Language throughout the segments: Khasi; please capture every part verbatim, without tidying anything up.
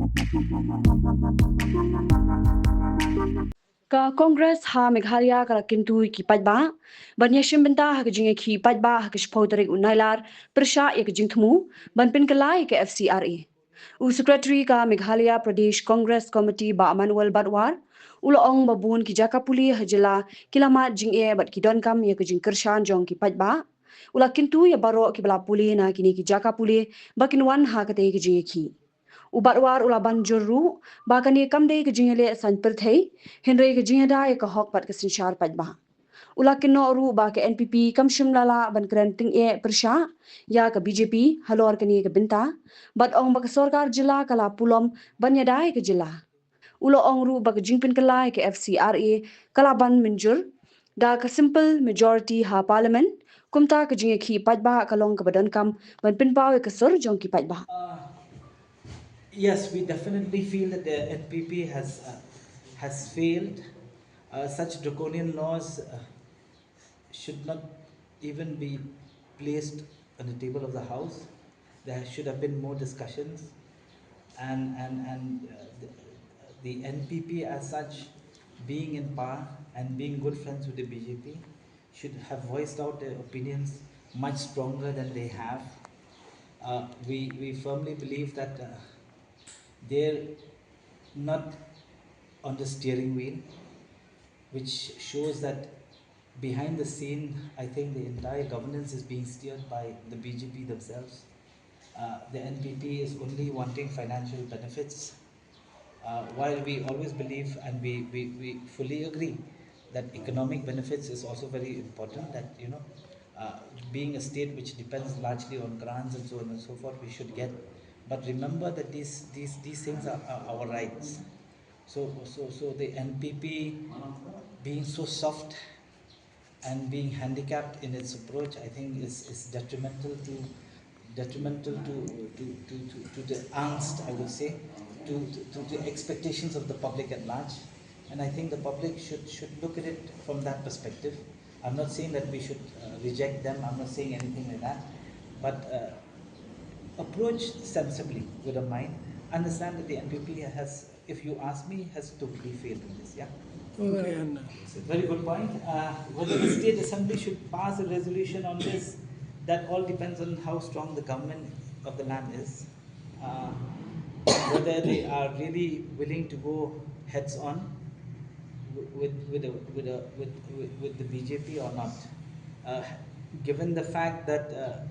Ka Congress ha Meghalaya ka la kyntu ïa ki paidbah ban ïashim bynta ha ka jingïakhih paidbah ha ka shiphew tarik u Nailar pyrshah ïa ka jingthmu ban pynkylla ïa ka F C R A. U Secretary ka Meghalaya Pradesh Congress Committee Bah Manuel Batwar u la ong ba bun ki jaka pule ha jylla ki la mad jingeh bad ki donkam ïa ka jingkyrshan jong ki paidbah. U la kyntu ïa baroh kiba la pule na kine ki jaka pule ba kin wan ha katei ka jingïakhih. U Batwar u la ban jur ruh ba kane kam dei ka jingïaleh saiñ pyrthei, hynrei ka jingïada ïa ka hok bad ka synshar paidbah. U la kynnoh ruh ba ka N P P kam shym la lah ban kren tyngeh pyrshah ïa ka B J P halor kane ka bynta, bad ong ba ka sorkar jylla ka la pulom ban ïada ïa ka jylla. U la ong ruh ba ka jingpynkylla ïa ka F C R A ka la ban mynjur da ka simple majority ha Parliament, kumta ka jingïakhih paidbah ka long kaba donkam ban pynpaw ïa ka sur jong ki paidbah. Uh, yes, we definitely feel that the N P P has, uh, has failed. Uh, such draconian laws, uh, should not even be placed on the table of the House. There should have been more discussions, and, and, and, uh, the, the N P P as such, being in power and being good friends with the B J P, should have voiced out their opinions much stronger than they have. Uh, we, we firmly believe that, uh, they're not on the steering wheel, which shows that behind the scene, I think the entire governance is being steered by the B J P themselves. Uh, the N P P is only wanting financial benefits. Uh, while we always believe and we, we, we fully agree that economic benefits is also very important, that, you know, uh, being a state which depends largely on grants and so on and so forth, we should get. But remember that these, these, these things are, are our rights. So, so, so the N P P being so soft and being handicapped in its approach, I think is, is detrimental to, detrimental to, to, to, to, to the angst, I would say, to, to, to the expectations of the public at large. And I think the public should, should look at it from that perspective. I'm not saying that we should, uh, reject them. I'm not saying anything like that. But, uh, approach sensibly with a mind. Understand that the N P P has, if you ask me, has totally failed in this. Yeah. Okay, and, uh, It's a very good point. Uh, whether the state assembly should pass a resolution on this, that all depends on how strong the government of the land is. Uh, whether they are really willing to go heads on with, with, a, with, a, with, with, with the B J P or not. Uh, given the fact that, uh,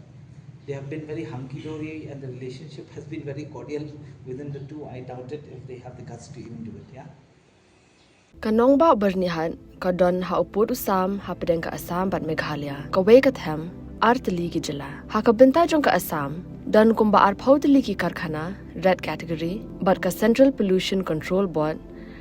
they have been very hunky-dory and the relationship has been very cordial within the two, I doubt it if they have the guts to even do it, yeah. Ka nongbah Byrnihat ka don ha u pud u sam hapdeng ka Assam bad Meghalaya, kawei ka them, ar tylli ki jylla. Ha ka bynta jong ka Assam, don kumba arphew tylli ki karkhana red category, bad ka Central Pollution Control Board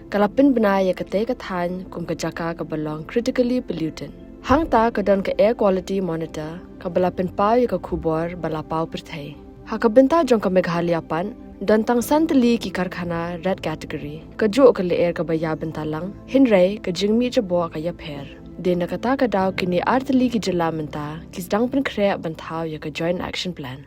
ka la pynbna ïa katei ka thaiñ kum ka jaka kaba long critically polluted. Hangta ka don ka Air Quality Monitor kaba la pynpaw ïa ka khubor ba la paw pyrthei. Ha ka bynta jong ka Meghalaya pat, don tang san tylli ki karkhana red category. Kajuh ka lyer kaba ïa bynta lang, hynrei ka jingmih jaboh ka ïapher. Dei na kata ka daw kine ar tylli ki jylla mynta ki sdang pynkhreh ban thaw ïa ka Joint Action Plan.